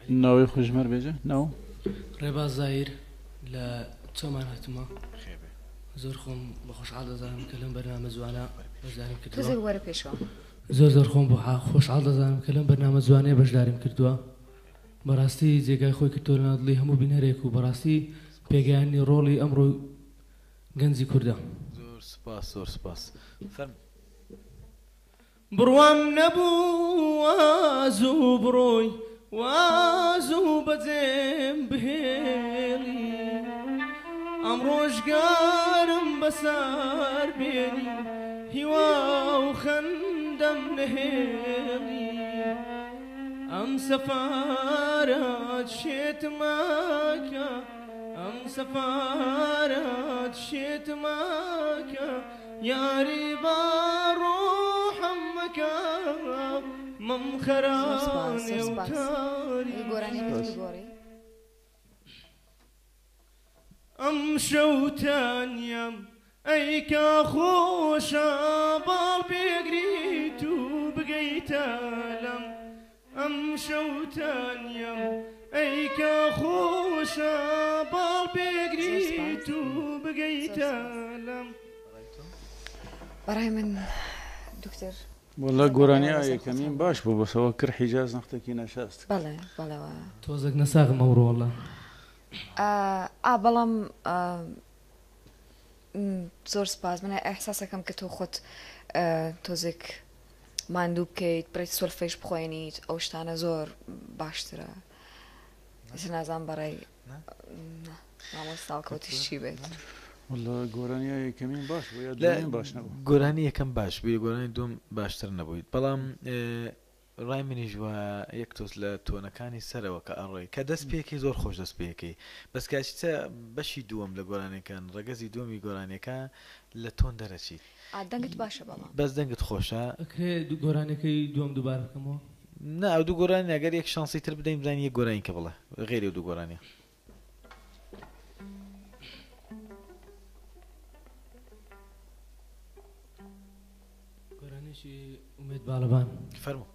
ناوی خوشمەر بێژە ناو. ڕێباز زاهیر لە چۆمان هاتوومە زۆر خۆم بە خۆشحاڵ دەزانم کە لەم بەرنامە جوانە بەشداریم کردووە. تۆزێک وەرە پێشەوە. زۆر زۆر خۆم بە خۆشحاڵ دەزانم کە لەم بەرنامە جوانەیە بەشداریم کردووە بەڕاستی جێگای خۆی کردووە لەناو دڵی هەموو بینەرێک و بەڕاستی پێگەیاندنی ڕۆڵی ئەمڕۆی گەنجی کوردە. زۆر سوپاس زۆر سوپاس فەرموو. بڕوام نەبوو وا زوو بڕۆی وا زوو بەجێم بهێڵی ئەم ڕۆژگارم بەسەر بێنی هیوا و خەندەم نەهێڵی ئەم سەفارە شێتمەکە ئەم سەفارە شێتمەکە یاری با ڕۆحم مەکە مەم زۆر خەرا سپاس زۆر نێو سپاس ئەگەر گۆرانیەکەت تاریکی. بگۆڕی. ئەم شەو تەنیام ئەی کا خۆشە باڵ بگریت و بگەیتە لام ئەم شەو تەنیام ئەی کا خۆشە باڵ زۆر سپاس بگریت و زۆر بگەیتە سپاس. لام. بەڕای من دکتۆر وەڵا قسەکان گۆرانی لەسەر یەکەمین خۆتان. باش بوو بەسەوە کر حیجاز نەختێکی نەشاست کرد. بەڵێ بەڵێ وایە. تۆزێک نەساغم ئەمڕۆ وەڵا. ئا بەڵام زۆر سپاس من ئیحساسەکەم کە تۆ خۆت تۆزێک ماندوو بکەیت بڕێت سۆلفێژ بخوێنیت ئەو شتانە زۆر باشترە ئیتر نازانم بەڕای مامۆستا هەڵکەوتیش چی بێت. وەڵا گۆرانی یەکەمین باش بوو یا لە دووەمین باش نەبوو. گۆرانی یەکەم باش بوو گۆرانی دووەم باشتر نەبوویت بەڵام ڕای منیش وایە یەک تۆز لە تۆنەکانی سەرەوە کە ئەڕۆی کە دەست پێکەی زۆر خۆش دەست پێکەی بەس کە ئەچیتە بەشی دووەم لە گۆرانیەکان ڕەگەزی دووەمی گۆرانیەکە لە تۆن دەرەچیت ئا دەنگت باشە بەڵام. بەس دەنگت خۆشە. ئەکرێ گۆرانیەکەی دووەم دووبارە بکەمەوە؟ نا ئەو دوو گۆرانی نا گەر یەک شانسی تر بدەین بزانین یەک گۆرانی کە بڵێ غەیری ئەو دوو گۆرانیە. گۆرانیەکی ئومێد باڵەبان. فەرموو.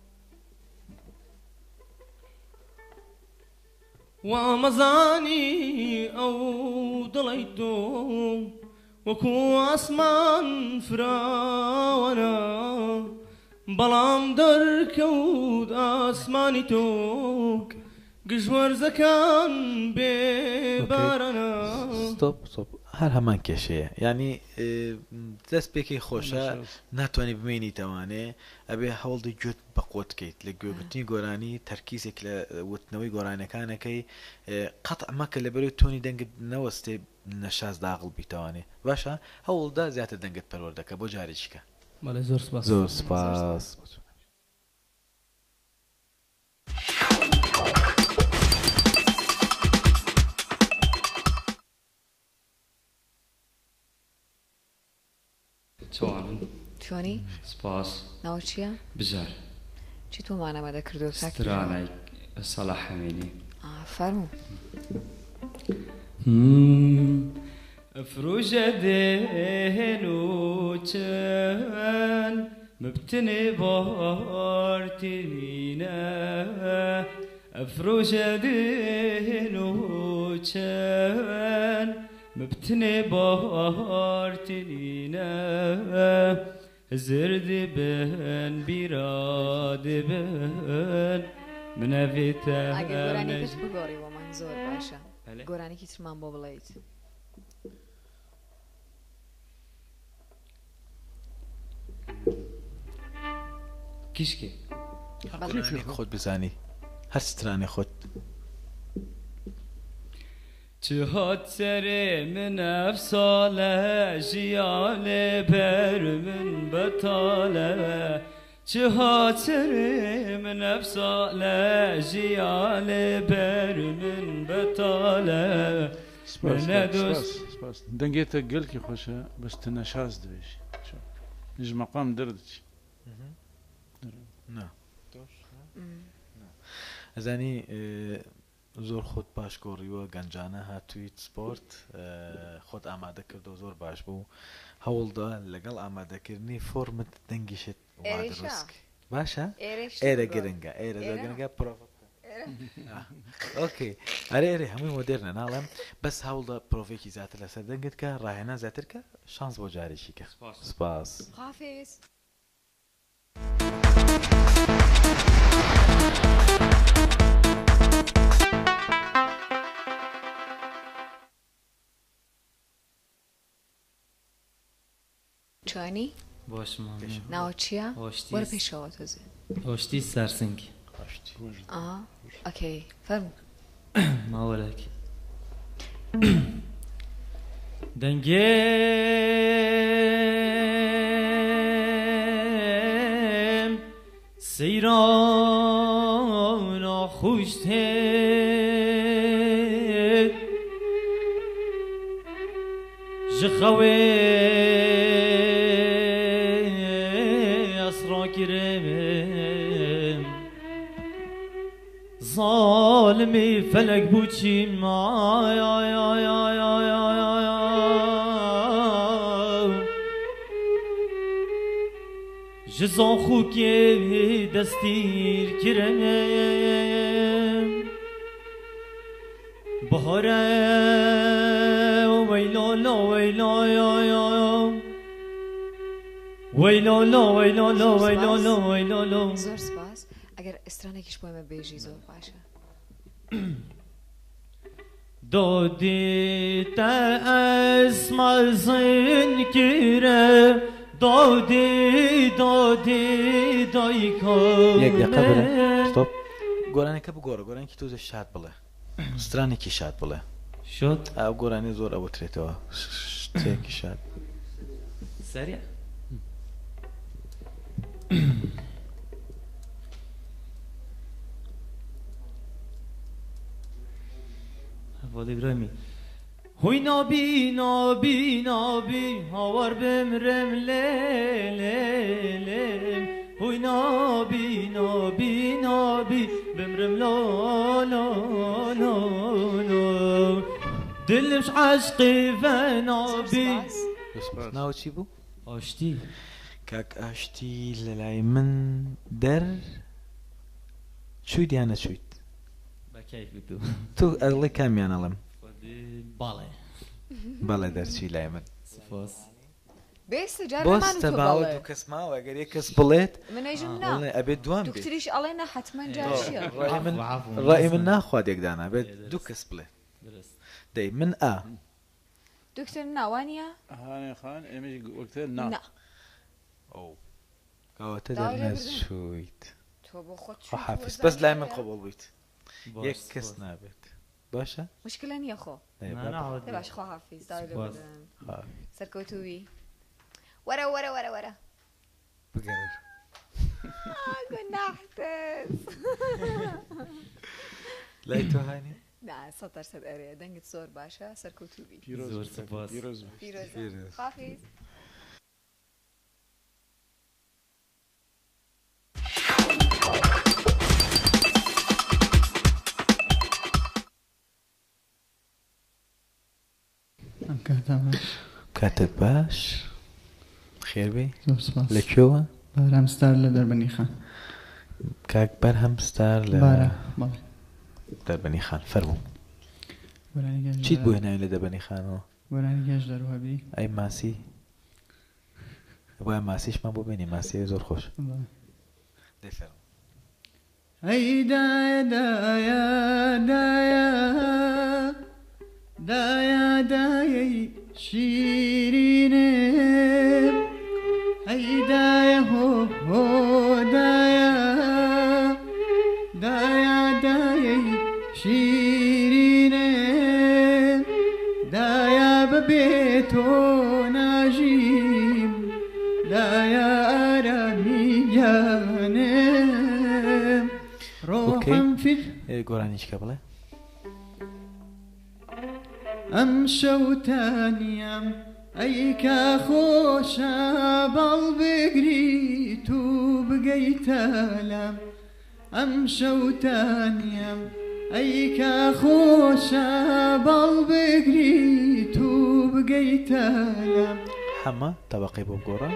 وامەزانی ئەو دڵەی تۆ وەکو ئاسمان فراوانە بەڵام دەرکەوت ئاسمانی تۆ گشت وەرزەکان بێ ئۆکەی بارانە. ستۆپ ستۆپ هەر هەمان کێشەیە یانی دەست پێکەی خۆشە ناتوانانی بمێنیتەوانێ ئەبێ هەوڵدەی گوێت بەقوەت کەیت لە گوێگرتنی گۆرانی تەرکیزێک لە وتنەوەی گۆرانیەکانەکەی قەتع مەکە لەبەرەوەی تۆنی دەنگت نەوەستێ نەشاز داغڵ بیتەوانێ باشە هەوڵدە زیاتر دەنگت پەروەردەکە بۆ جارێکیکە. بەڵێ زۆر سوپاس. زۆر زۆر سوپاس. سوپاس. چۆنن؟ چۆنی؟ سپاس. ناوت چییە؟ بژار. چیت بۆمان ئامادە کردووە کاک بژار؟ سترانای سەڵاح حەمینی. ئا فەرموو. ئەفروژە دێن و چن مبتنێ بارتینە ئەفروژە دێن و چن مبتنێ بارتینە هزر دبن بیرا دبن منەڤێتە ئەگەر گۆرانیەکەت بگۆڕی بۆمان زۆر باشە. بەلێ. گۆرانیەکی ترمان بۆ بڵێیت. کیشکێ. هەر بەڵێ. گۆرانیەک خۆت بزانی هەر سترانێ خۆت. چ هات سەرێ من ئەف ساڵە ژیانێ بەر من بەتاڵە چ هات سەرێ من ئەف ساڵە ژیانێ بەر من بەتاڵە سپاس منە کاک دۆست سپاس سپاس دەنگێتە گەلکی خۆشە بەس تە نەشاز دبێژی چاک ژ مەقام دەردەچی. نا ئەزانی زۆر خۆت باش گۆڕیوە گەنجانە هاتوویت سپۆرت خۆت ئامادە کردەوە زۆر باش بوو هەوڵدە لەگەڵ ئامادەکردنی فۆرمت دەنگیشت وا ئێرەیشە دروست باشە ئێرەیش ئێرە بگۆڕ گرنگە ئێرە زۆر ئێرە گرنگە پرۆڤە بکە. ئێرە. ئۆکەی ئەرێ ئەرێ هەمووی مۆدێرنە ناڵێم بەس هەوڵدە پرۆڤێکی زیاتر لەسەر دەنگت کە ڕاهێنان زیاتر کە شانس بۆ جارێکی کە سپاس. خافیز. چۆنی؟ باشم ممنون. ناوت چییە؟ ئاشتی وەرە پێشەوە تۆزێ. ئاشتی سەرسنگ. ئا ئۆکەی فەرموو. ماوەلەک دەنگێم سەیران خوش تێت ji xewê ez rakirim Zalimî felek bû çîm ay ay ay ay ay ay ay ay Ji zanxûkê destîr kirim Bihare weyla la weyla ya ya وەیلا لا وەیلا لا وەیلا لا وەیلا لا زۆر سپاس ئەگەر ئێسترانێکیش بۆ ئێمە بێژی زۆر باشە. دادی te esmezin kire دادی دادی دایکا یەک دقە برا ستۆپ گۆرانەکە بگۆڕە گۆرانێکی تۆزێ شاد بڵێ سترانێکی شاد بڵێ شاد ئەو گۆرانی زۆر ئەوترێتەوە شتێکی شاد سریع هەڤاڵی برامی هۆی نابی نابی نابی هاوار بمرم لێ لێ لێ هۆی نابی نابی نابی بمرم لا لا لا لا دلمش عشقی زۆر فنابی سپاس. ناوت چی بوو؟ ئاشتی کاک ئاشتی لە لای من دەر چوویت یان نەچوویت؟ بە کەیف تو تۆ ئەڵێ کامیان ئەڵێم؟ بەڵێ بەڵێ دەرچووی لای من. سپاس. بێستە جار نەمان بۆستە وتووە باوە بەڵێ. دوو کەس ماوە ئەگەر یەک کەس بڵێت من ئەیژم نا. بڵێ ئەبێت دوان بێت. دکتریش ئەڵێ نا حەتمەن جار چییە؟ ڕای من عفو، عفو. ڕای من ناخوات یەکدانا بێت درست. دوو کەس بڵێ. درست. دەی من ئا. دکتۆر نا وانییە؟ هانێ خان ئێمەش وەکتر نا. نا. ئەو کەواتە داوای لێ بردن. دەرنەچوویت. تۆ بۆ خۆت خوا چوویت حافز وەزانییە. بەس لای من قبوڵ بوویت. باش، یەک کەس سپاس. نابێت. باشە؟ مشکلە نییە خۆ. دەی نا، بابا. نا، عادی. دەی باش خوا حافیز داوای لێ سپاس. بردن. خوا. سەرکەوتووی. وەرە وەرە وەرە وەرە. بگەرە. گوناحتس. لای تۆ هانی؟ نا 100% ئەرێ دەنگت زۆر باشە سەرکەوتووبی. پیرۆز زۆر بێت. سپاس. پیرۆز بێت. پیرۆزە. پیرۆز. خافیز. ئەم کاتە باش. کاتت باش. خێربێ. زۆر سپاس. لە کوێوە؟ بارام ستار لە دەربەنی خان. کاک بەرهەم ستار لە بارە، بەڵێ. دەربەنی خان فەرموو. گۆرانی گەش چیت بۆ هێناوین لە دەربەنی خانەوە؟ گۆرانی گەش دەروهبی. ئەی ماسی؟ وایە ماسیشمان بۆ بێنی ماسی زۆر خۆش. بەڵێ. دەی فەرموو. ئەی دایە دایە دایە دایە دایەی شیرینم ئەی دایە هۆ هۆ دایە دایە دایەی شیرینم دایە بەبێ تۆ ناژیم دایە ئارامی گیانم ڕۆحم فید گۆرانیشکە بڵێ. ئەم شەوتانیم ئەی کە خۆشە باڵ بگریت و بگەیتە لام ئەم شەوتانیم ئەی کە خۆشە باڵ بگریت و بگەیتە لام حەمە تەبقەی بۆ بگۆڕە.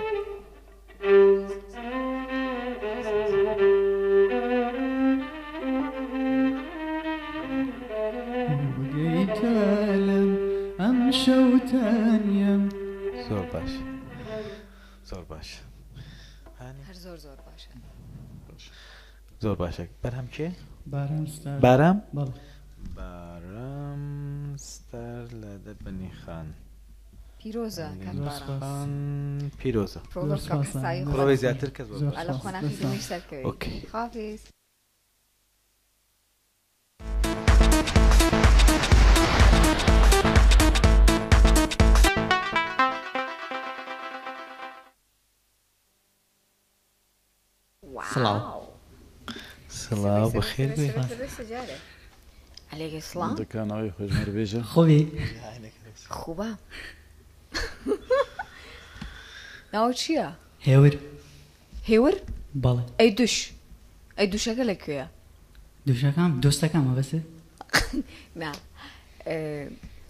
تەلم ئەمشەو تەنیام. زۆر باش زۆر باش هانی. هەر زۆر زۆر باشە. زۆر باشە بەرهەم کێ؟ بارام ستار. بارام؟ بەڵێ. بارام ستار لە دەربەنی خان. پیرۆزە کاک زۆر بارام. سوپاس. خان پیرۆزە. پرۆڤە زۆر بکە سوپاس. حساوی زۆر خۆت. پرۆڤەی زیاتر کە زۆر زۆر باشە. لە سوپاس. قۆناخی دەستان. دووەمیش سەرکەوی. ئۆکەی. خواحافیز. سڵاو. واو. سڵاو بەخێر بێی. عەلێکە سڵام. دەکانەوەی خۆشمەر بێژە. خۆبی. خوبە. ناوت چییە؟ هێور. هێور؟ بەڵێ. ئەی دوش ئەی دوشەکە لەکوێیە؟ دوشەکان دۆستەکانمە بەسێ. نا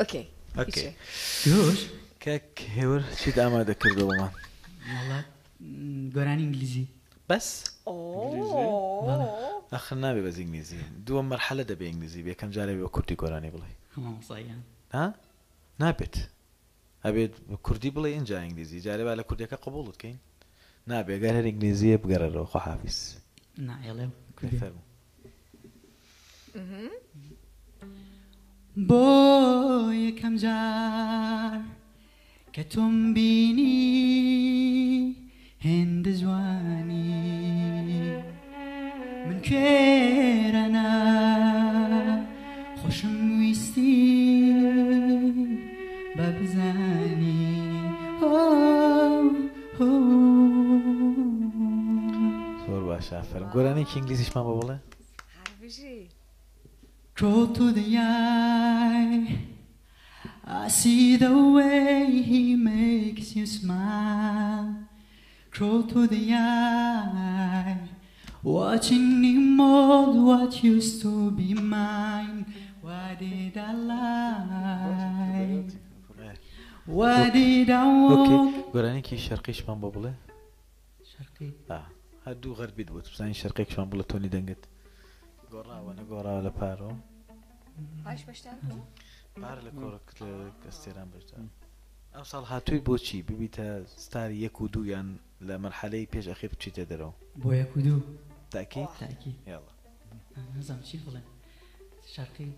ئۆکەی. ئۆکەی. دوش؟ کاک هێور چیت ئامادە کردووە بۆمان؟ وەڵا گۆرانی ئینگلیزی. بەس؟ ئەخر نابێ بەس ئینگلیزی دووەم مەرحەلە دەبێ ئینگلیزی بێ یەکەم جارە بێ بە کوردی گۆرانی بڵێ. مامۆستا گیان. ها؟ نابێت ئەبێت کوردی بڵێ ئینجا ئینگلیزی جارێ با لە کوردیەکە قبوڵت کەین نابێ گەر هەر ئینگلیزیە بگەڕێرەوە خواحافیز. نا ئێڵێم کوردیە. فەرموو. بۆ یەکەم جار کە تۆم بینی هێندە جوانی من کوێرەنا خۆشم ویستی بە بزانی زۆر باشە ئافەرم گۆرانیەکی ئینگلیزیشمان بۆ بڵێ. هەر بژی. Crawl to the eye I see the way he makes you smile Crawl to the eye Watching him mold what used to be mine Why did I lie? Why did I ئۆکەی walk? گۆرانیەکی شەرقیشمان بۆ بڵێ. شەرقی؟ ئا هەر دوو غەربیت بوو بزانین شەرقێکشمان بڵێ تۆنی دەنگت گۆڕاوە نەگۆڕاوە لە پارەوە. پاش بەشدار بوو؟ پار لە کۆڕک لە ئەستێران بەشدار ئەم ساڵ هاتووی بۆچی ببیتە ستاری یەک و دوو یان لە مەرحەلەی پێش ئەخیر بچیتە دەرەوە؟ بۆ یەک و دوو. تاکید؟ تاکید. یاڵا. نازانم چی بڵێم شەرقی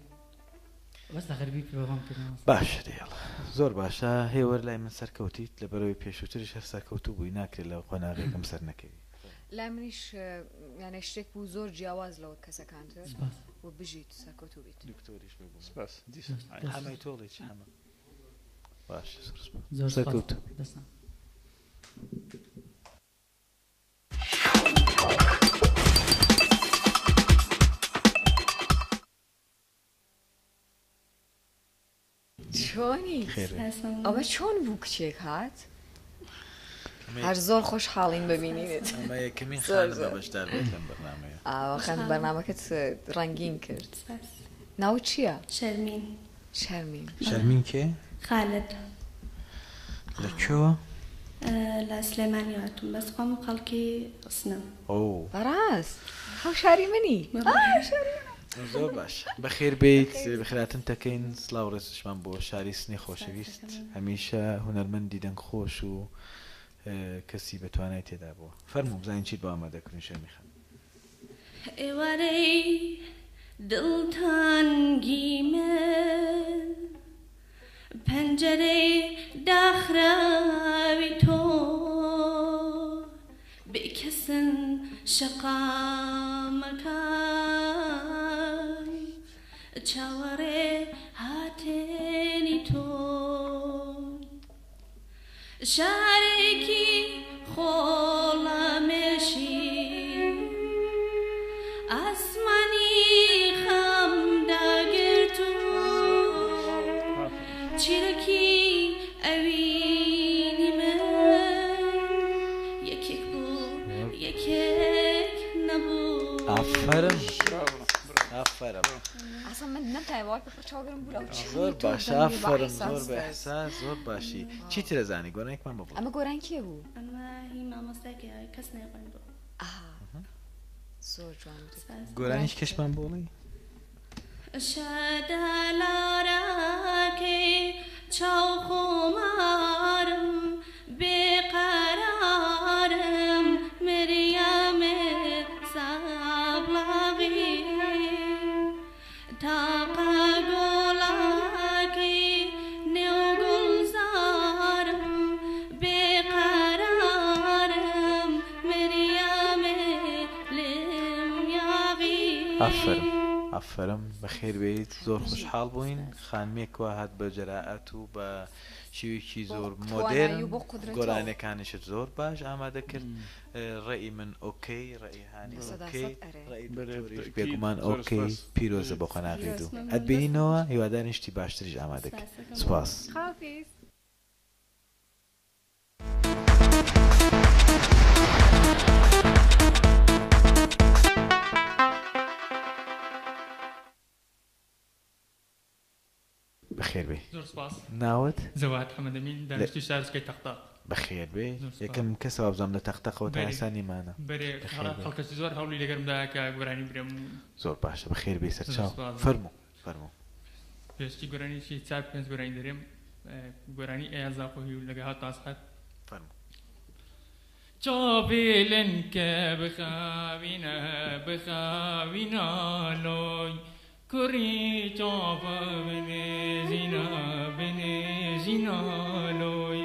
بەس لە غەربی پرۆڤام کرد مامۆستا. باشە دە یاڵا زۆر باشە هێوەر لای من سەرکەوتیت لەبەرەوەی پێشووتریش هەر سەرکەوتوو بووی ناکرێت لە قۆناغێکم سەر نەکەوی. لای منیش یانێ شتێک بوو زۆر جیاواز لەوە کەسەکان تر سپاس. و بژیت سەرکەوتوو بیت. دکتۆریش بێگومان. سپاس. دیسان. حەمەی تۆڵی چی حەمە؟ باشە زۆر سپاس. زۆر سپاس. سەرکەوتوو. دەستان. چۆنی؟ خێر بێ. ئەوە چۆن بوو کچێک هات؟ هەر زۆر خۆشحاڵین ببینینت. ئەمە یەکەمین زۆر خانمە زۆر. بەشدار بێت لەم بەرنامەیە. ئاوە خان بەرنامەکەت ڕەنگین کرد. سپاس. ناوت چییە؟ شەرمین. شەرمین. شەرمین کێ؟ خالد. لە کوێوە؟ لە سلێمانی هاتووم بەس خۆم خەڵکی سنەم. ئۆ. بەڕاست هاوشاری منی. شاری منە. زۆر باش بەخێر بێیت بەخێراتن تەکەین سڵاو ڕێزشمان بۆ شاری سنەی خۆشەویست هەمیشە هونەرمەندی دەنگخۆش و کەسی بەتوانای تێدا بووە فەرموو بزانین چیت بۆ ئامادەکردین شەرمی خان. ئێوارەی دڵتەنگی من پەنجەرەی داخراوی تۆ بێکەسن شەقامەکان چاوەڕێ هاتێنی تۆ شارێکی خۆڵەمێشی ئاسمانی خەم داگرت و چیرەکی ئەوینی من یەکێک بوو یەکێک نەبوو. ئافەرم ئافەرم. ئەسڵ من نەمتای باوەڕ بکە چاوگرم بوو لەو زۆر چی تۆ باشە دەنگی بە ئافەرم ئیحساس زۆر بە دەست. ئیحساس زۆر باشی چی ترەزانی گۆرانیەکمان بۆ بڵێ. ئەمە گۆران کێ بوو؟ ئەمە هی مامۆستاکە کەس نەیخوێند بوو. ئاها زۆر جوان بوو. سپاس. گۆرانیش کەشمان بۆ بڵێ؟ شەدەلارەکەی چاو خۆمارم بێقەرارم مریەمێ سابڵاغی تاقە گوڵەکەی نێو گوڵزارم بێقەرارم مریەمێ لێم یاغی. ئافەرم ئافەرم بەخێر بێیت زۆر خۆشحاڵ بووین خانمێک وا هات بە جەرائەت و بە شێوەیەکی بۆ زۆر توانایی مۆدێرن و بۆ قودرەتەوە. گۆرانیەکانیشت زۆر باش ئامادە کرد ڕەئی من ئۆکەی ڕەئی هانی لە سەدا ئۆکەی سەد ئەرێ. ڕەئی بەرێ دکتۆریش بتەئکید بێگومان زۆر ئۆکەی سپاس. پیرۆزە بۆ بژیت. قۆناغی پیرۆز دوو مەمنون دەست ئەتبینینەوە هیوادارین شتی باشتریش ئامادە کەی سپاسەکەم. سپاس. خافیز. بەخێر بێی. زۆر سپاس. ناوت؟ جەواد حەمەدەمین لە دانیشتووی شارۆچکەی تەقتەق. بەخێر بێی. زۆر سپاس. یەکەم کەسە وابزانم لە تەقتەقەوە تا بەرێ ئێستا نیمانە. بەرێ بەخێر بێی. خەڵکەکی زۆر هەوڵی لەگەرم دایە کە گۆرانی برێم و. زۆر باشە بەخێر بێی زۆر سەرچاو. سپاس. فەرموو فەرموو. پێشتی گۆرانیی چار پێنج گۆرانی دەرێم گۆرانی ئەیاز زاخۆیی و لەگە هات ئاسحەت. فەرموو. چاویلن کە بخاوینە بخاوینە لۆی کوڕی چاوە بنێژینە بنێژینە لۆی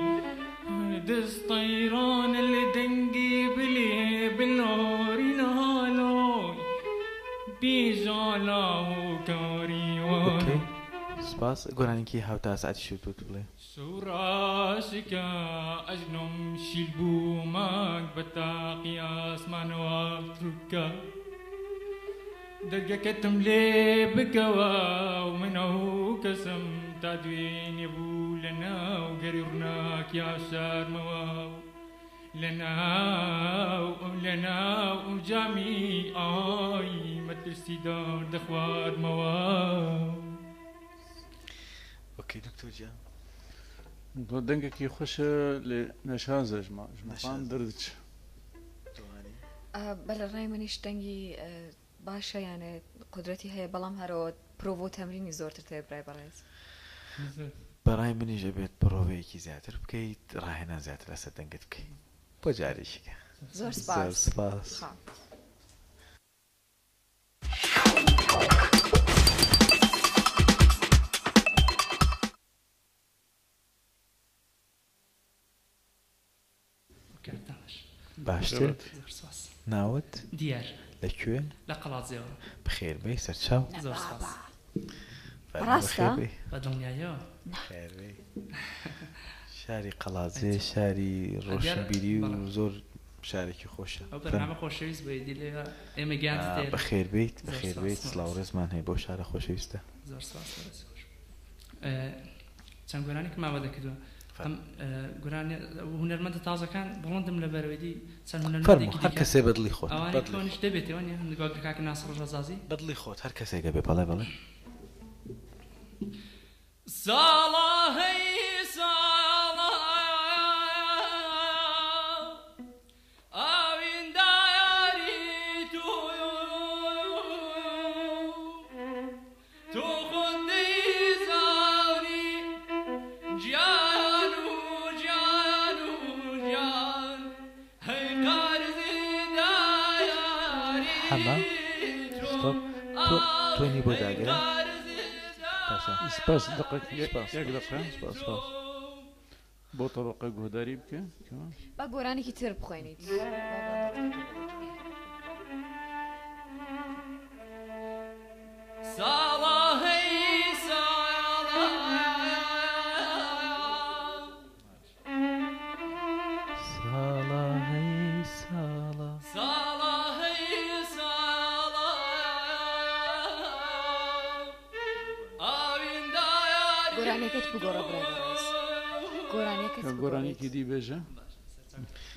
دەست طەیران لە دەنگی بلێ بلۆرینە لۆی بیژالا و کاریوانە. ئۆکەی سپاس. گۆرانیکی هاوتا ساعتی شوت وت بڵێ. شوراشکە ئەژنۆم شیل بوو مانگ بە تاقی ئاسمانەوە تروکە دەرگەکەتم لێ بکەوە و من ئەو کەسم تا دوێنێ بوو لە ناو گەری ڕووناک یا شارمەوە و لە ناو لە ناو جامی ئای مەترسیدار دەخواردمەوە. ئۆکەی دکتۆر گیان. تۆ دەنگێکی خۆشە لێ نەشازە ژما ژمەقام نەشازە. دەردچ. تۆ هانی؟ بەلێ ڕای منیش دەنگی باشە یانێ قودرەتی هەیە بەڵام هەرەوە پرۆڤە و تەمرینی زۆرتر تێ برای بەڕێز. بەڕای منیش ئەبێت پڕۆڤەیەکی زیاتر بکەیت ڕاهێنان زیاتر لەسەر دەنگت بکەیت بۆ جارێکی کە. زۆر زۆر سپاس. سپاس. خا. باشتر؟ زۆر سپاس. ناوت؟ دیار. لەکوێ؟ لە قەڵادزێوە. بەخێر بێی سەرچاو. زۆر سپاس. فەرموو ڕاستە؟ بەخێر بێی. بە دڵنیاییەوە. بەخێر بێی. شاری قەڵادزێ شاری دیارە ڕۆشنبیری و بەڵێ. زۆر شارێکی خۆشە. ئەو فەرموو. بەرنامە خۆشەویست بوو ئیدی لێرە ئێمە گیانت تێرە. بەخێر بێیت زۆر بەخێر سپاس بێیت سڵاو مامۆستا. ڕێزمان هەیە بۆ شارە خۆشەویستە. زۆر سپاس بەڕێز خۆش. چەند گۆرانێکم ئامادە کردووە. ئەم فەرموو. گۆرانی هونەرمەندە تازەکان بڵندم لەبەرەوەی دی چەند فەرموو هونەرمەندێکی هەر دیکە کەسێ بەدڵی خۆت ئەوانەی بەدڵی کۆنیش خۆت. دەبێتەوە نیە هەندێک وەک کاک ناسڕ ڕەزازی. بەدڵی خۆت هەر کەسێکە بێ بەڵێ بەڵێ. ساڵە هەی ساڵە ئاوینداری تۆ تۆ خۆت دەیزانی گیان و گیان و گیان هەی قەرزداری حەمە تۆ ستۆپ تۆ تۆنی بۆ هەی داگرە باشە سپاس دقێک سپاس یەک دقە سپاس سپاس. بۆ تەبقە گۆداری بکە کەوا؟ با گۆرانێکی تر بخوێنیت. ساڵە هەی ساڵە ساڵە هەی ساڵە ساڵە هەی ساڵە ئاوینداری گۆرانیەکەت بگۆڕە برای بەڕێز. گۆرانیەکەت کە بگۆڕیت. گۆرانیکی دی بێژە.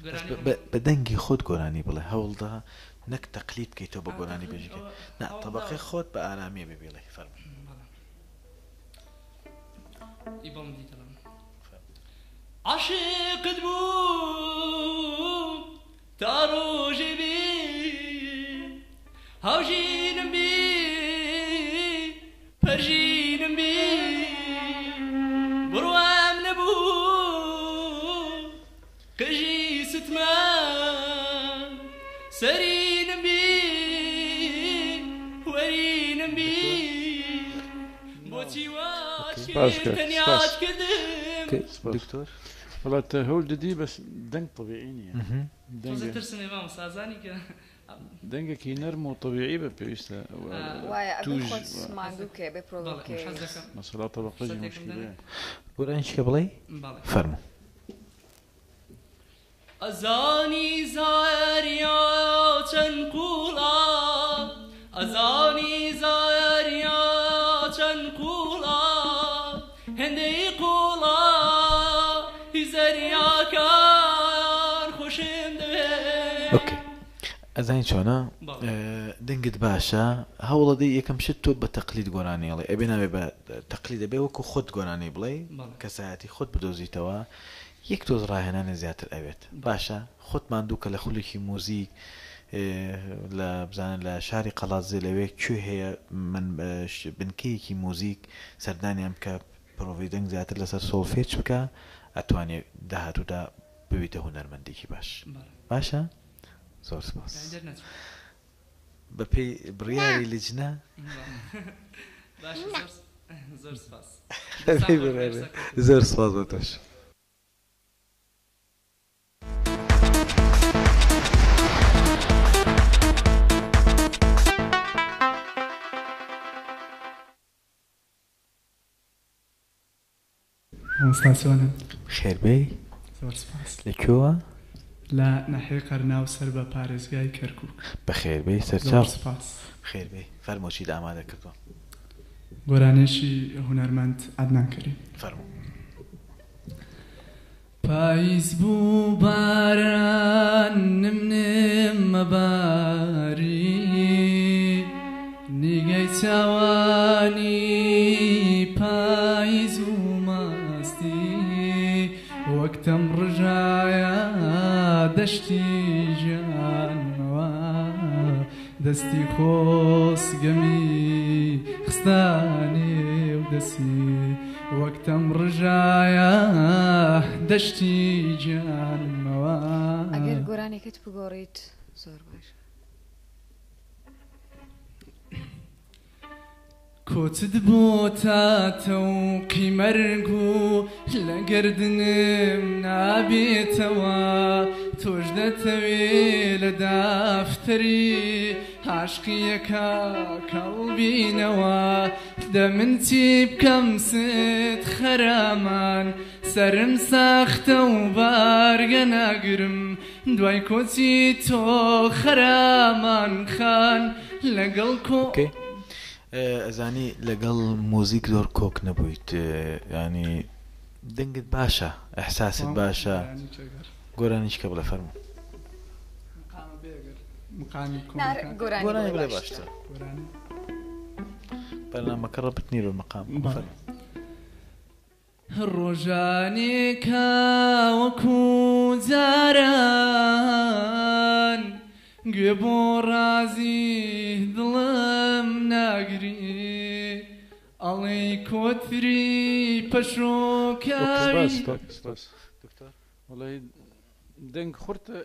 بەس بە دەنگی خۆت گۆرانی بڵێ هەوڵدا نەک تەقلید بکەیتەوە بە گۆرانی بێژەکە نا تەبقەی خۆت بە ئارامیە بێ بڵێ فەرموو. ئی بەڵم دیتەڵم. عاشقت بووم تا ڕۆژێ بێ هاوژینم بێ سپاس کاک، تەنیات سپاس. کردم. سپاس. دکتۆر. وەڵا تە هەول ددی بەس دەنگ تەبیعی نییە. تۆزێ دەنگە ترسم هەیە مامۆستا ئەزانی کە دەنگێکی نەرم و تەبیعی بە پێویستە وایە ئەبێ توژ خۆت ماندوو بکەی ئەبێ پرۆڤە بەڵێ بکەی. حەز دەکەم. مەسەلا تەبەقەی فرسەتێکم مشکلەیە. دەنێ؟ گۆرانی چیکە بڵێی؟ بەڵێ. فەرموو. ئەزانی زاریا چەند قوڵە ئەزانی زاریا چەند قوڵە هێندەی قوڵە هی زەریاکان خۆشم دەوێ. ئۆکەی ئەزانی چۆنە بەڵێ. دەنگت باشە هەوڵەدەی یەکەم شت تۆ بە تەقلید گۆرانی ئەڵێ ئەبێ نابێ بە تەقلید ئەبێ وەکو خۆت گۆرانی بڵێی بەڵێ. کەسایەتی خۆت بدۆزیتەوە یەک تۆز ڕاهێنانی زیاتر ئەوێت باشە خۆت ماندوو کە لە خولێکی موزیک لە بزانە لە شاری قەڵادزێ لەوێ کوێ هەیە من بنکەیەکی موزیک سەردانیان بکە پرۆڤەی دەنگ زیاتر لەسەر سۆڵفێچ بکە ئەتوانێ داهاتوودا ببیتە هونەرمەندێکی باش باشە زۆر سپاس بەپێی بڕیاری لجنە زۆر سپاس زۆر سپاس بۆ تۆش. مامۆستا چۆنن؟ خێربێی. زۆر سپاس. لە کوێوە؟ لە ناحیەی قەرناو سەر بە پارێزگای کەرکوک. بەخێربێی سەرچاو. زۆر سپاس. خێربێی. فەرموو چیت ئامادە کردووە؟ گۆرانیەکی هونەرمەند عەدنان کەریم. فەرموو. پاییز بوو باران نم نم مەباری نیگەی چاوانی پاییز و ماستی وەک تەم ڕژایە دەشتی ژیانمەوە دەستی خۆزگەمی خستە نێو دەستی وەک تەم ڕژایە دەشتی گیانمەوە. ئەگەر گۆرانیەکەت بگۆڕیت زۆر باشە. کۆچت بۆ تاتەوقی مەرگ و لە گەردنم نابێتەوە تۆش دەتەوێ لە دافتەری عاشقیەکە کەڵبینەوە دە من چی بکەم ست خەرامان سەرم ساختە و بارگە ناگرم دوای کۆچی تۆ خەرامان خان لەگەڵ کۆ ئەزانی لەگەڵ موزیک زۆر کۆک نەبوویت یانی دەنگت باشە ئیحساست باشە گۆرانیشکە بڵێ فەرموو. گۆرانی بڵێ باشترە بەرنامەکە ڕەبت نییە بە مەقام فەرموو. ڕۆژانێکە وەکو جاران گوێ بۆ ڕازی دڵم ناگری ئەڵێی کۆتری پەشۆکاوی. سپاس دکتۆر وەڵی دەنگ خورتە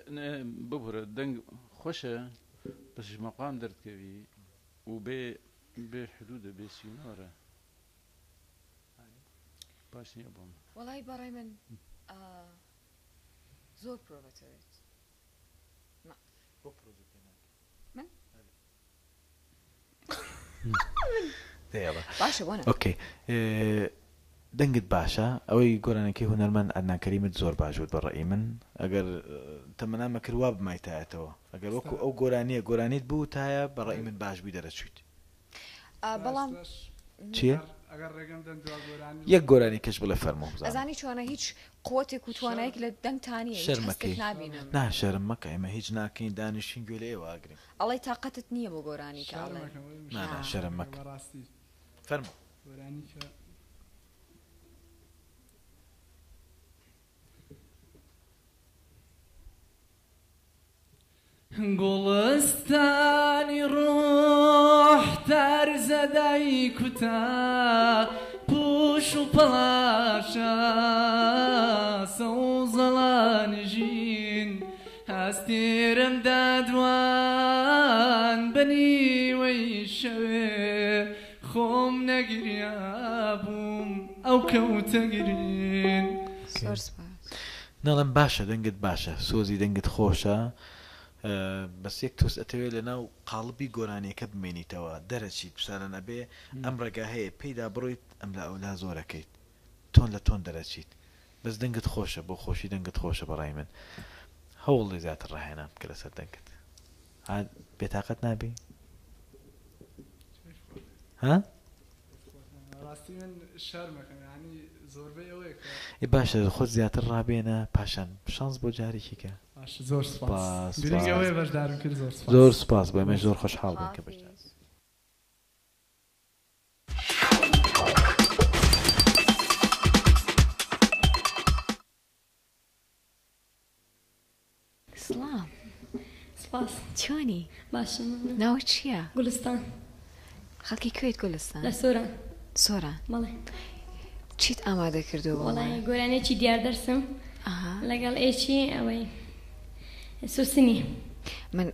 ببورە دەنگ خۆشە بەس مەقام دەردکەوی و بێ بێ حدودە بێ سینۆرە باش نییە بۆم. وەڵای بەڕای من زۆر پرۆڤەتەوێت نا. بۆ پرۆڤەی پێ ناکەی؟ من؟ دەیەڵە. باشە بۆ نا. ئۆکەی دەنگت باشە ئەوەی گۆرانەکەی هونەرمەند عەدنان کەریمت زۆر باش بوت بە ڕەئی من ئەگەر تەمەنام ئەکرد وا بمایتایەتەوە ئەگەر وەکو ئەو گۆرانیە گۆرانیت بوتایە بە ڕەئی من باش بووی دەرەچویت. بەڵام چیە؟ یەک گۆرانی کەش بڵێ فەرموو بزانم. ئەزانی چۆنە هیچ قوتێک و توانایەک لە دەنگتا نیە هیچ شەرم هەستێک مەکەی نابینم. نا شەرم مەکە ئێمە هیچ ناکەین دانیشتین گوێ لە ئێوە ئەگرین. ئەڵێی تاقەتت نیە بۆ گۆرانی کە ئەڵێ. نا نا شەرم مەکە فەرموو. گوڵستانی ڕۆح تەرزە دایکوتا پوش و پەڵاشە سەوزەڵانی ژین ئەستێرەم دادوان بە نیوەی شەوێ خۆم نەگریابووم. ئەو کەوتە گرین. زۆر سوپاس. ناڵێم باشە دەنگت باشە سۆزی دەنگت خۆشە بەس یەک تۆز ئەتەوێ لەناو قاڵبی گۆرانیەکە بمێنیتەوە دەرەچیت پسالەن ئەبێ ئەم ڕێگا هەیە پێیدا بڕۆیت ئەملا ئەولا زۆرەکەیت تۆن لە تۆن دەرەچیت بەس دەنگت خۆشە بۆ خۆشی دەنگت خۆشە بەڕای من هەوڵدە زیاتر ڕاهێنان بکە لەسەر دەنگت ها بێتاقەت نابی ها؟ ڕاستی من شەرمەکەم یانی زۆربەی ئەوەیە کە. ئێ باشە خۆت زیاتر ڕابێنە پاشان شانس بۆ جارێکی کە. باشە زۆر سوپاس سوپاس گرنگ سوپاس ئەوەیە بەشدارم کرد زۆر سوپاس. زۆر سوپاس بۆ ئێمەش زۆر خۆشحاڵ بووین کە بەشدار. حافیز. سڵام. سپاس. چۆنی؟ باشم مەمنون. ناوت چییە؟ گوڵستان. خەڵکی کوێیت گوڵستان؟ لە سۆران. سۆران. بەڵێ. چیت ئامادە کردووە بۆ وەڵای من؟ گۆرانیەکی دیار دەرسم ئەها. لەگەڵ ئێکی ئەوەی سوسنی. من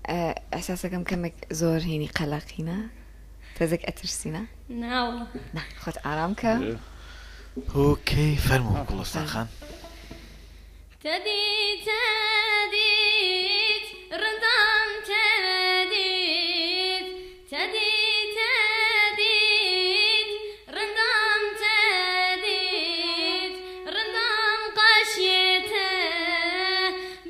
ئیحساسەکەم کەمێک زۆر هینی قەلەقی نا؟ تۆزێک ئەترسی نا؟ نا وەڵا. نا خۆت ئارام کە. ئۆکەی فەرموو گوڵستان خان. تەدیت تەدیت ڕندام تەدیت تەدیت تەدیت ڕندام تەدیت ڕندام قەشیێتە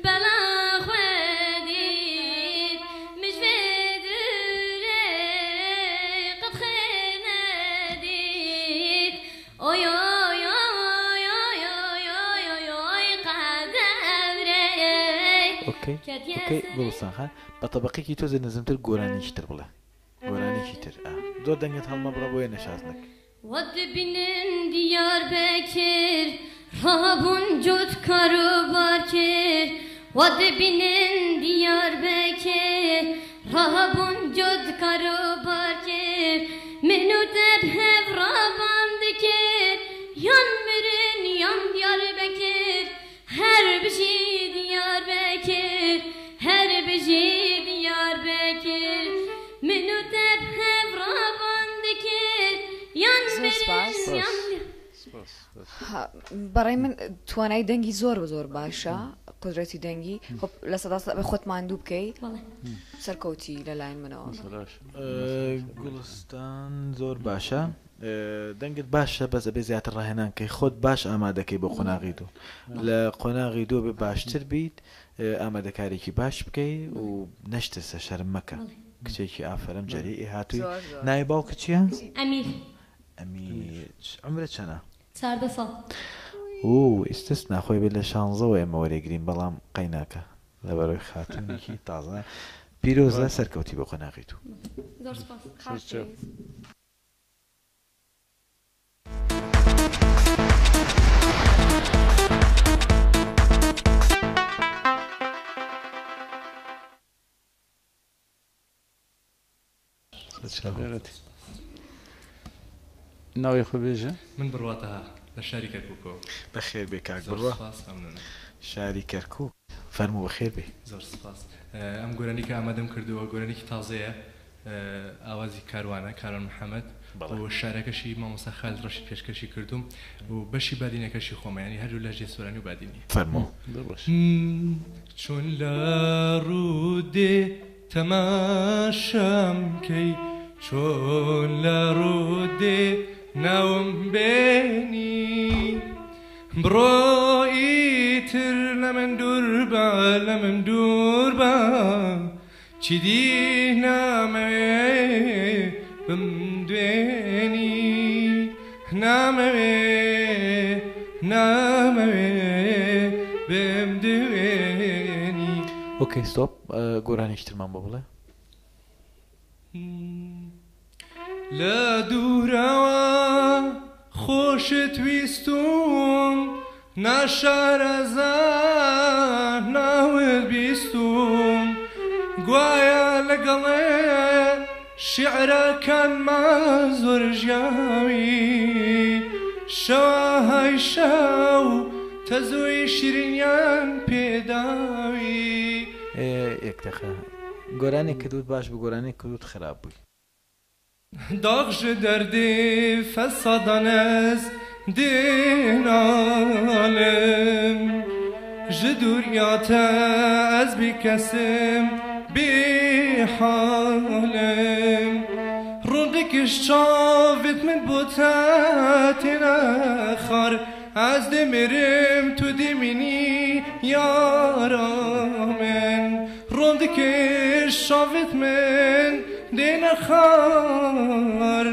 بەلا خوێدیت مژ وێ دورێ قەت خێر نەدیت ئۆی ئۆی ئۆی ئۆی ئۆی ئۆی ئۆی ئۆی قەدەرێ ئۆکەی کەتیە ئۆکەی سەرێ. گوڵستان خان بە تەبەقێکی تۆزێ نزمتر گۆرانیکی تر بڵێ گۆرانیکی تر ئا زۆر دەنگت هەڵمەبڕە بۆیە نەشاز نەک. وەدبینن دیاربەکر ڕابوون جووت کاروبار کرد وەدبینن دیاربەکر ڕابوون جووت کاروبار کرد من و تە بهەڤ ڕابان دکرد یان مرن یان دیاربەکر هەر بژی دیاربەکر هەر بژی دیاربەکر من و تە بهەڤ ڕابان دکرد یان زۆر مرن سپاس. یان بەڕای من توانای دەنگی زۆر زۆر باشە قدرەتی دەنگی خۆ 100% بە خۆت ماندوو بکەی سەرکەوتی لەلایەن منەوە. گوڵستان زۆر باشە دەنگت باشە بەس ئەبێ زیاتر ڕاهێنان کەی خۆت باش ئامادەکەی بۆ قۆناغی دوو لە قۆناغی دوو بێ باشتر بیت ئامادەکارێکی باش بکەی و نەشترسە شەرم مەکە کچێکی ئافەرم جەریئی هاتووی ناوی باوکت چییە؟ ئەمیر. ئەمیر عومرت چەنە؟ 14 ساڵ. ئوو ئیستسنا خۆی بێت لە شانزەوە ئێمە وەرێگرین بەڵام قەیناکە لەبەرەوەی خاتوونێکی تازە پیرۆزە سەرکەوتی بۆ قۆناغی دوو. زۆر سوپاس. حافیز. ناوی خۆ بێژە. من بڕوا تەها لە شاری کەرکوکەوە. بەخێر بێ کاک زۆر بڕوا. سوپاس مەمنونم. شاری کەرکوک فەرموو بەخێر بێی. زۆر سوپاس. ئەم گۆرانی کە ئامادەم کردووە گۆرانیکی تازەیە ئاوازی کاروانە کاروان محەمەد و شعرەکەشی مامۆستا خالد ڕەشید پێشکەشی کردووم و بەشی بادینەکەشی خۆمە یانی هەردوو لەهجەی سۆرانی و بادینی. فەرموو. چۆن لە ڕوودێ تەماشام کەی چۆن لە ڕوودێ ناوم بێنی بڕۆ ئیتر لە من دوور بە لە من دوور بە چیدی نامەوێ بمدوێنی نامەوێ نامەوێ بمدوێنی. ئۆکەی ستۆپ گۆرانیکی ترمان بۆ بڵێ. لە دوورەوە خۆشت ویستوم ناشارەزا ناوت بیستوم گوایە لەگەڵێ شیعرەکانمان زۆر ژیاوی شەوەهای شەو تەزووی شیرینیان پێداوی. یەک دەقە گۆرانێک کردوت باش بوو گۆرانێک کردوت خراپ بووی. داغ ژ دەردێ فەسادان ئەز دینالم ji dûriya te ez bîkesim bêhalim Rondikiş çavit min bo te têne xar Ez dimirim tu dimînî yara min Rondikiş çavit min dêne xar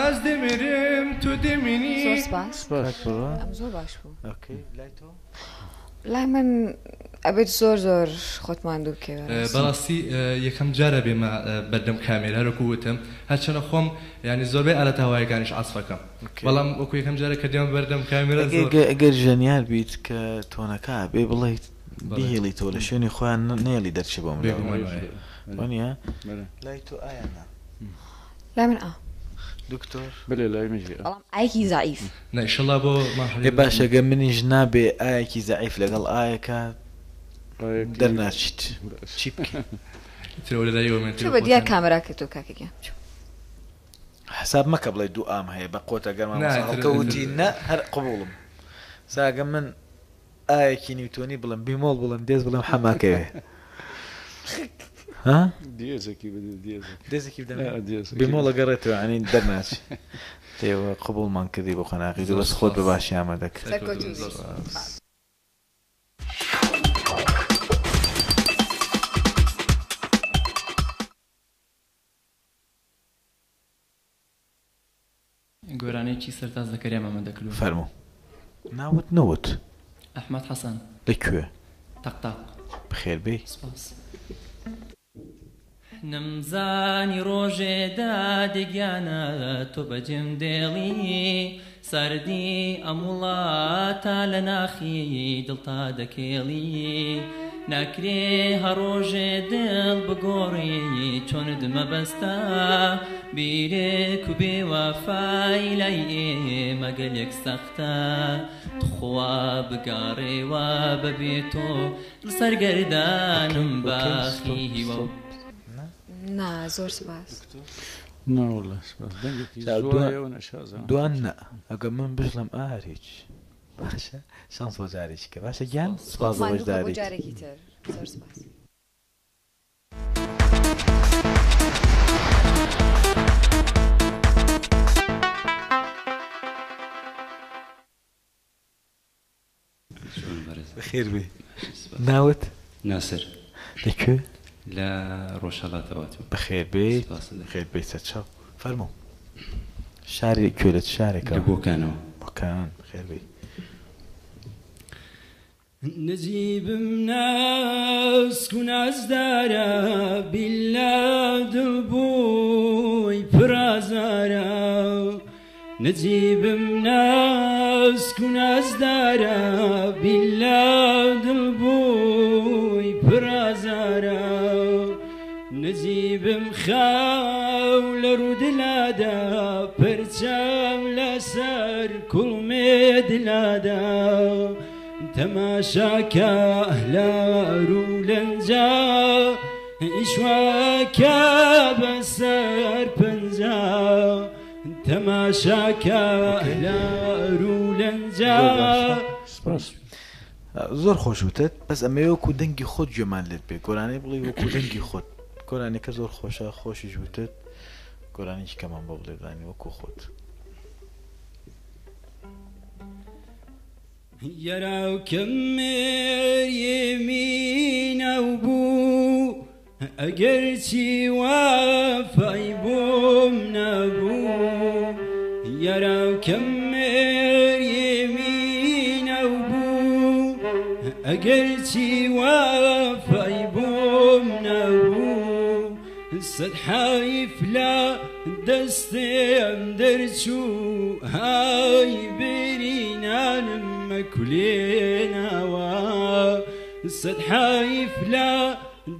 Ez dimirim tu dimînî زۆر سپاس. سپاس. ئەم زۆر باش بوو. ئۆکەی لای تۆ؟ لای من ئەبێت زۆر زۆر خۆت ماندوو بکەی بەڕاستی. بەڕاستی یەکەم جارە بێمە بەردەم کامێرا هەر وەکو وتم هەرچەنە خۆم یانی زۆربەی ئالەتە هەوایەکانیش عەزفەکەم بەڵام وەکو یەکەم جارە کە دێمە بەردەم کامێرا زۆر ئەگەر ژەنیار بیت کە تۆنەکە بێ بڵێیت بیهێڵیتەوە لە شوێنی خۆیان نەیەڵی دەرچێ بۆ منداڵ بێگومان وایە. وانیە؟ لای تۆ ئایا نا؟ لای من ئا. دکتۆر؟ بەلێ لای منیش ئا. بەڵام ئایەکی زەعیف. نا ئیشەڵا بۆ ئێ باشە گەر منیش نابێ ئایەکی زەعیف لەگەڵ ئایەکە دەرناچیت چی بکەین؟ چوو بە دیار کامێراکە تۆ کاکە گیان چوو. حساب مەکە بڵێ دوو ئام هەیە بە قۆتە گەر مامۆستا هەڵکە وتی نا هەر قبوڵم ساگە من ئایەکی نیوتۆنی بڵێم بیمۆڵ بڵێم دێز بڵێم حەماکەوێ ها؟ دیێزێکی بدە دیێزێک. دێزێکی بدەمێ؟ ئا، دیێزێکی بیمۆڵ بدە. ئەگەڕێتەوە یانی دەرناچی. تێوە قبوڵمان کردی بۆ قۆناغی دوو بەس خۆت بە باشی ئامادە کرد. سەرکەوتوو بی. گۆرانیی سەرتاز زەکەریا مامەندە کردووە. فەرموو. ناوت نەوت؟ ئەحمەد حەسەن. لە کوێ؟ تەقتاق. بەخێر بێی. سپاس. نەمزانی ڕۆژێ دادێ گیانە تۆ بەجێم دێڵی ساردی ئەم وڵاتە لە ناخی دڵتا دەکێڵی ناکرێ هەر ڕۆژێ دڵ بگۆڕی چۆنت مەبەستە بیرێک و بێوەفای لای ئێمە گەلێک سەختە تخوا بگەڕێوە بەبێ تۆ سەرگەردانم باخی هیوا نا زۆر سپاس. نا والله سپاس دەنگێکی زۆرە و نەشازە. دوان نا ئەگەر من بژڵم ئا هەر هیچ باشە شانس بۆ جارێکی کە باشە گیان سپاس بۆ ماندوو بکە بۆ بەشداریت. جارێکی تر زۆر سپاس. بەخێر بێی. ناوت؟ ناسر. لە کوێ؟ لە ڕۆژهەڵاتەوە هاتووم. بەخێر بێیت. بەخێر بێیت سەرچاو. فەرموو. شاری کوێ لە چ شارێکەوە؟ لە بۆکانەوە. بۆکان بەخێر بێی. نەجیبم ناسک و نازدارە بیلا دڵ بووی پرازارە نەجیبم ناسک و نازدارە بیلا دڵ بووی پرازارە نەجیبم خاو لە ڕوودلادا پەرچام لەسەر کوڵمێ دلادا تەماشاکە لە ڕوولەنجا ئیشواکە بەسەر پەنجا تەماشاکە لە ڕوولەنجا سپاس. زۆر خۆش وتت بەس ئەمەوێ وەکو دەنگی خۆت گوێمان لێت بێ گۆرانی بڵێ وەکو دەنگی خۆت گۆرانیەکە زۆر خۆشە خۆشیش وتت گۆرانیکی کەمان بۆ بڵێ بزانین وەکو خۆت. یەراوکەم مێریمینەو بوو ئەگەرچی وافای بۆم نەبوو یەراوکەم مێریمینەو بوو ئەگەرچی وافای بۆم نەبوو سەد حەیف لە دەستێم دەرچوو های برینانم مەکولێنەوە سەد حەیف لە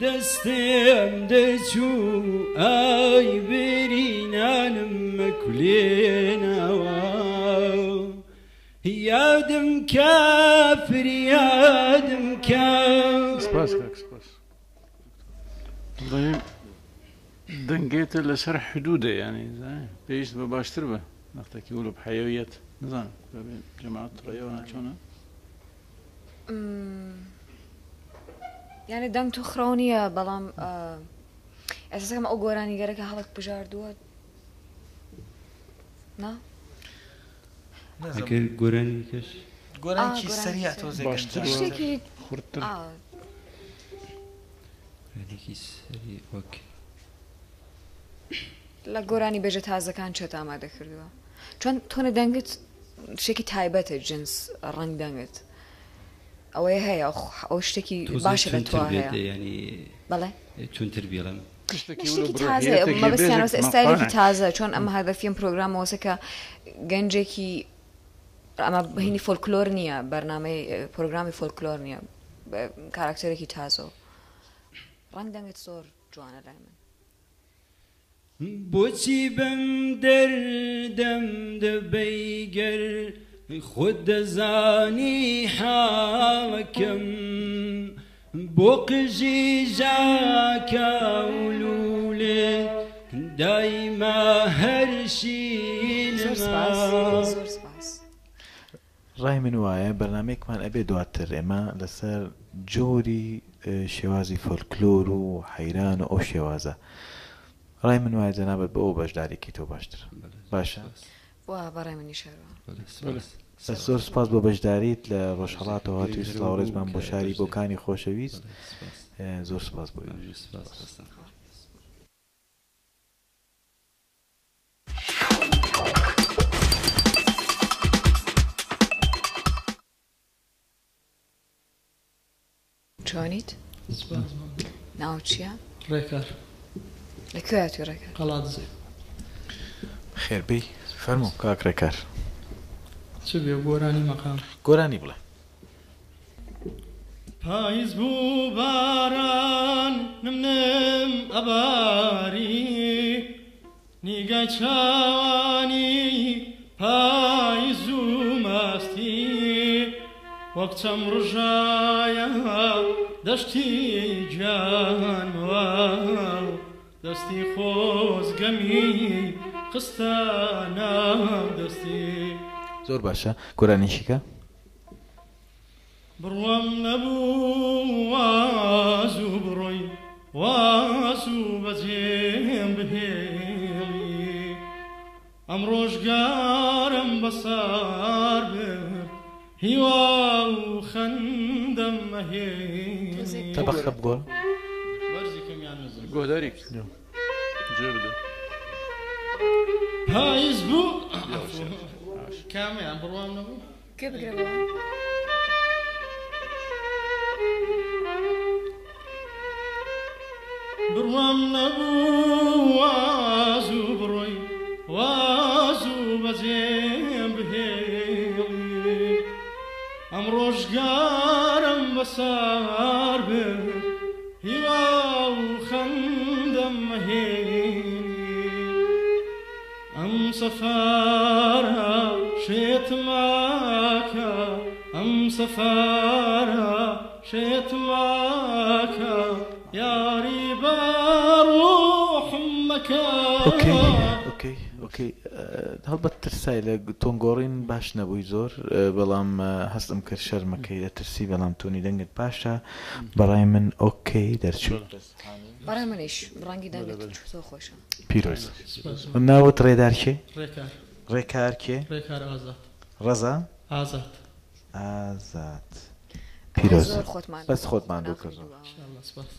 دەستێم دەرچوو ئای برینانم مەکولێنەوە یادم کە فریادم کە سپاس کاک سپاس. وەڵڵاهی دەنگێتە لەسەر حدودە یانی پێویست بە باشتر بە نەختێکی وەلو بحەیەویەت. نزانم جەماعەت ڕێیەوە چۆنە؟ یعنی دەنگ تو خراو نییە بەڵام ئێستا ئەو گۆرانیگەرەکە هەڵک بژاردووە نا ئەگەر گۆرانی کەش گۆرانیکی سەریع تۆزێک شتێکی خورتتر گۆرانیکی سەریع وەک لە گۆرانی بێژە تازەکان چێت ئامادە کردووە چۆن تۆنە دەنگت شتێکی تایبەتە جنس ڕەنگ دەنگت ئەوەیە هەیە ئەو شتێکی باشە لە تۆ هەیە بەڵێ تونتر بیڵم شتێکی تازە مەبەستیان ئێستایلێکی تازە چۆن ئەمە هەدەفیم پرۆگرامەوەسە کە گەنجێکی ئەمە هینی فۆلکلۆر نییە بەرنامەی پرۆگرامی فۆلکلۆر نییە کاراکتەرێکی تازە ڕەنگ دەنگت زۆر جوانە لای من. بۆچی بەم دەردەم دەبەی گەر خۆت دەزانی حاڵەکەم بۆ قژی ژاکاو لولێت دایما هەر شینمە. ڕای من وایە بەرنامەیەکمان ئەبێ دواتر ئێمە لەسەر جۆری شێوازی فۆلکلۆر و حەیران و ئەو شێوازە ڕای من وایە جەنابت بۆ ئەو بەشداری کەی تۆ باشترە باشە وا بەڕای منیش هەروا. بەس زۆر سوپاس بۆ بەشداریت لە ڕۆژهەڵاتەوە هاتووی سڵاو ڕێزمان بۆ شاری بۆکانی خۆشەویست زۆر سوپاس بۆ ئێوەش. چۆنیت؟ سپاس. ناوت چییە؟ ڕێکار. لە کوێ هاتووی ڕێکار؟ قەڵادزێ. خێربێی فەرموو کاک ڕێکار. چ بێ گۆرانی مەقام؟ گۆرانی بڵێ. پایز بوو باران نم نم ئەباری نیگای چاوانی پایز و مەستی وەک چەم ڕژایە دەشتی گیانمەوە دەستی خۆزگەمی خستە ناو دەستی. زۆر باشە گۆرانیشیکە. بڕوام نەبوو وا زوو بڕۆی وا زوو بەجێم بهێڵی ئەم ڕۆژگارم بەسار برد هیوا و خەندەم مەهێنی. تەبەقە بگۆڕ. بەرزی کەم یان نزم؟ گۆهداری جێ بدە. پایز بوو کامیان بڕوام نەبوو؟ گوێ بگرە بۆ. بڕوام نەبوو وا زوو بڕۆی وا زوو بەجێم بهێڵی ئەم ڕۆژگارم بەسار برد هیوا و خەندەم مەهێنی ئەم سەفەرە شێتمەکە ئەم سەفەرە شێتمەکە یاری بە ڕۆحم مەکە. ئۆکەی ئۆکەی ئۆکەی هەڵبەت ترسای لە تۆن گۆڕین باش نەبووی زۆر بەڵام هەستم کرد شەرمەکەی دەترسی بەڵام تۆنی دەنگت باشە بەڕای من ئۆکەی دەرچووی. بەڕای منیش ڕەنگی دەنگت زۆر خۆشە. پیرۆز ناوت ڕێدار کێ؟ ڕێکار. ڕێکار کێ؟ ڕێکار ئازاد. ڕەزا؟ ئازاد. ئازاد. پیرۆز. زۆر خۆت ماندوو بەس خۆت ماندوو کردووە. ان شاء اللە سپاس.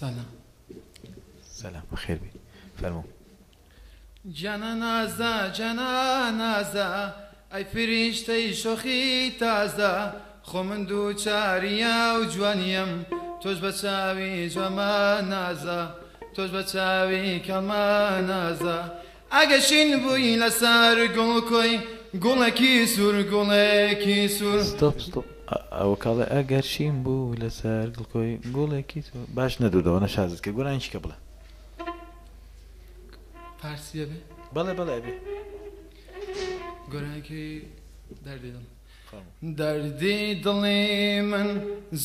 سلام. سلام بەخێر بێی فەرموو. گیانە نازە گیانە نازە ئەی فریشتەی شۆخی تازە خۆ من دووچاری ئەو جوانیەم تۆش بە چاوی جوانمە نازە تۆش بە چاوی کەڵمە نازە ئەگە شین بووی لەسەر گوڵکۆی گوڵێکی سوور گوڵێکی سوور. ستۆپ ستۆپ ئەوە کاڵێ ئەگەر شین بوو لەسەر گڵکۆی گوڵێکی سوور باش نەدوودەوە نەشازت کرد گۆرانی چیکە بڵێ. فارسی ئەبێ؟ بەڵێ بەڵێ ئەبێ. گۆرانیەکەی دەردی دڵ. دەردی دڵی من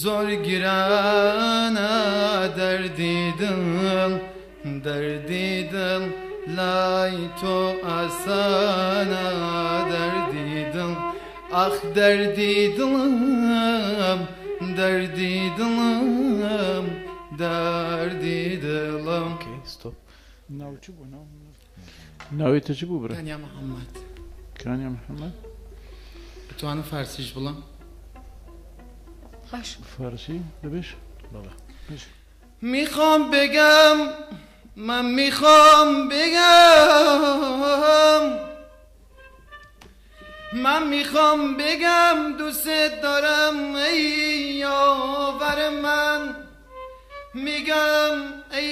زۆر گرانە دەردی دڵ دەردی دڵ لای تۆ ئاسانە دەردی دڵ ئاخ دەردی دڵم دەردی دڵم دەردی دڵم. ستۆپ. ناو چ بوو ناو ناوی تە چ بوو برا؟ کانیا محەممەد. کانیا محەممەد. بتوانم فارسیش بڵێم؟ باش. فارسی دەبێش؟ بەڵێ. باش. میخوام بگم من میخوام بگم من میخوام بگم دوست دارم ای یاور من میگم ای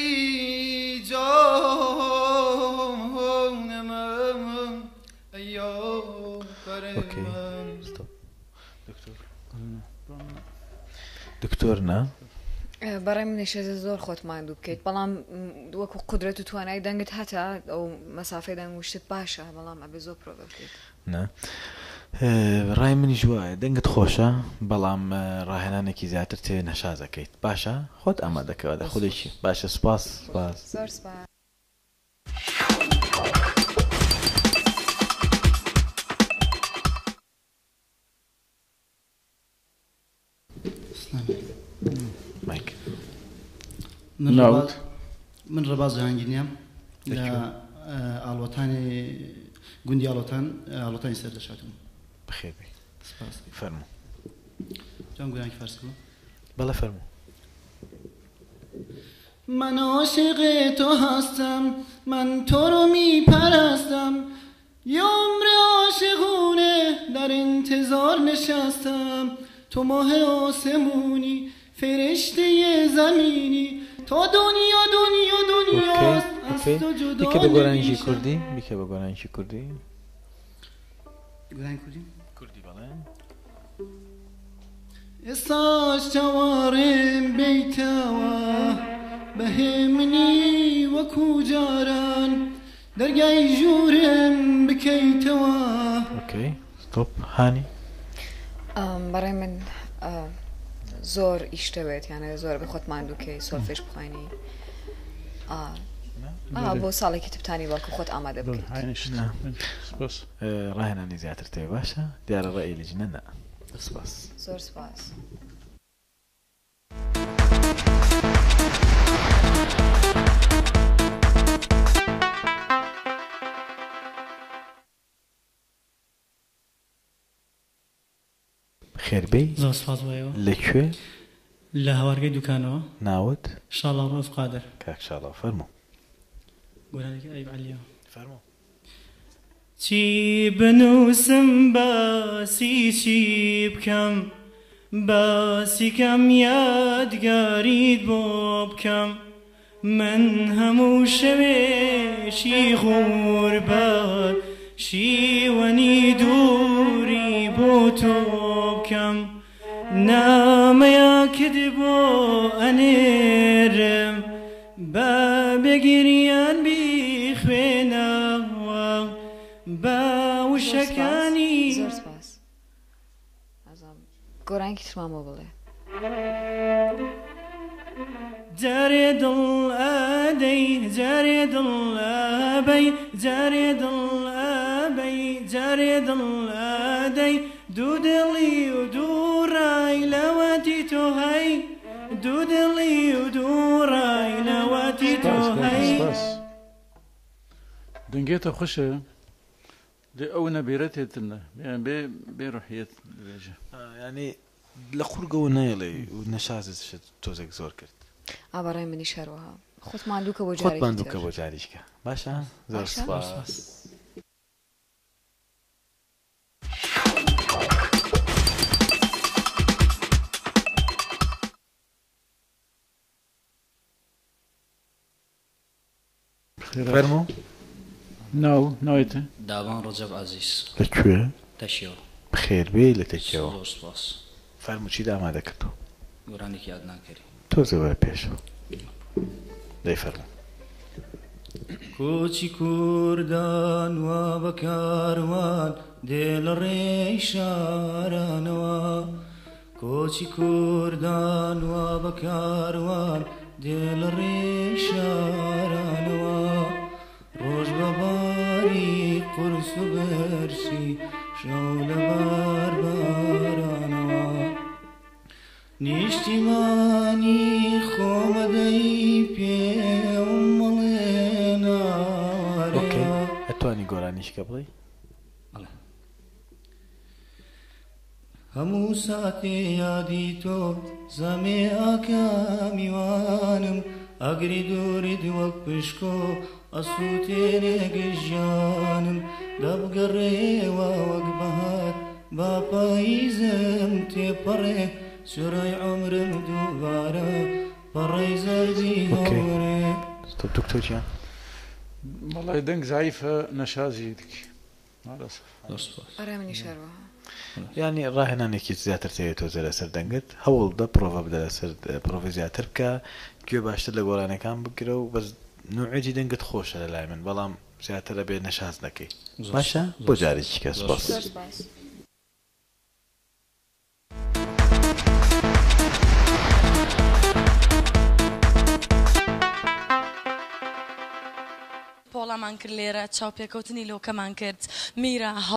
جان من ای یاور ئۆکەی من. ستۆپ. دکتۆر دکتۆر نا بەڕای منیش زۆر خۆت ماندوو بکەیت بەڵام وەکو قودرەت و توانای دەنگت هەتە ئەو مەسافەی دەنگ و شتت باشە بەڵام ئەبێ زۆر پرۆڤە بکەیت. نا ڕای منیش وایە دەنگت خۆشە بەڵام ڕاهێنانێکی زیاتر تێ نەشازەکەیت باشە خۆت ئامادەکەوە دە خولێکی باشە سوپاس سوپاس. زۆر سوپاس. ناوت؟ من ڕێباز جەهانگیرنیام لە ئاڵۆتانی گوندی ئاڵۆتان ئاڵۆتانی سەر دەشاتم. بەخێربێی. سپاس. فەرموو. جوان گۆرانیەکی فارسی بڵێم؟ بەڵێ فەرموو. من عاشق تو هستم من تو رو میپرستم یه عمر عاشقونه در انتظار نشستم تو ماه آسمونی فرشته زمینی تا دنیا دنیا دنیاست از ئۆکەی تو جدا بیکە بە گۆرانیی نمیشم. کوردی بیکە بە گۆرانیی کوردی. گۆرانی کوردی؟ کوردی بەڵێ. ئێستاش چاوەڕێم بێیتەوە بە هێمنی وەکو جاران دەرگای ژوورم بکەیتەوە. ئۆکەی ستۆپ هانی. بەڕای من زۆر ئیش دەوێت یانە زۆر بە خۆت ماندووکەی سۆلفێژ بخوێنی بۆ ساڵێکی تبتانی بەڵکو خۆت ئامادە بکەیت. ڕاهێنانی زیاتر تێ باشە دیارە ڕێی لەجنە نا سپاس. زۆر سپاس. خێربێی. زۆر سپاس بۆ ئێوە. لە کوێ؟ لە هەوارگەی دوکانەوە. ناوت؟ شاڵاو ڕەئوف قادر. کاک شاڵاو فەرموو. گۆرانیەکی ئەیب عەلیە. فەرموو. چی بنووسم باسی چی بکەم باسی کەم یادگاریت بۆ بکەم من هەموو شەوێکی غوربەت شیوەنی دووری بۆ تۆ بکەم نامەیەکت بۆ ئەنێرم بە بێگریان بیخوێنەوە بە وشەکانی زۆر سپاس. گۆرانیەکی ترمان بۆ بڵێ. جارێ دڵ ئەدەی جارێ دڵ ئەبەی جارێ دڵ ئەبەی جارێ دڵ ئەدەی دوو دڵی و دوو ڕای لەوەتی تۆ هەی دوو دڵی و دوو ڕای لەوەتی تۆ هەی. سپاس. دەنگێتە خوشە لێ ئەو نەبیرەتێتنە یان بێ بێ ڕحیەت دەبێژە. یعنی لە قورگەوە نایڵێ و نەشازت شت تۆزێک زۆر کرد. ئا بەڕای منیش هەروەها خۆت ماندووکە بۆ خۆت جارێکی ماندووکە تر. بۆ جاریشکە باشە زۆر باشە؟ سپاس. فەرموو. ناو ناویتە؟ دابان ڕەجەب عەزیز. لە کوێ؟ تەکیەوە. بخێربێی لە تەکیەوە. زۆر سپاس. فەرموو چیت ئامادە کردووە؟ گۆرانێکی عەدنان کەریم. تۆزێ وەرە پێشەوە. دەی فەرموو. کۆچی کوردان وا بە کاروان دێ لە ڕێی شارانەوە کۆچی کوردان وا بە کاروان دێ لە ڕێی شارانەوە ڕۆژ بە باری قورس و برسی شەو لە بار بارانەوە نیشتیمانی خۆمەدەی پێوم مەڵێ ئۆکەی نارێ. ئەتوانی گۆرانیشکە بڵێی؟ بەڵێ. هەموو ساتێ یادی تۆ زامێ ئاکا میوانم ئاگری دووریت وەک پشکۆ ئەسووتێنێ گژیانم دەبگەڕێوە وەک بەهار با پاییزم تێپەڕێ چرای عومرم دووبارە پەڕەی زەردی ئۆکەی هەڵگرێ. ستۆپ دکتۆر گیان. وەڵای دەنگ زەعیفە نەشازی دکی مع الاسف. زۆر سوپاس. ئەرێ منیش هەروەها. یانی ڕاهێنانێکی زیاتر تەوێت تۆزێ لەسەر دەنگت هەوڵ بدە پرۆڤە بدە لەسەر پرۆڤەی زیاتر بکە گوێ باشتر لە گۆرانیەکان بگرە و بەس نوعێتی دەنگت خۆشە لەلای من بەڵام زیاتر ئەبێ نەشاز نەکەی زۆر باشە زۆر بۆ جارێکی کە زۆر سوپاس. زۆر سپاس. پۆڵامان کرد لێرە چاوپێکەوتنی لۆکەمان کرد میرا.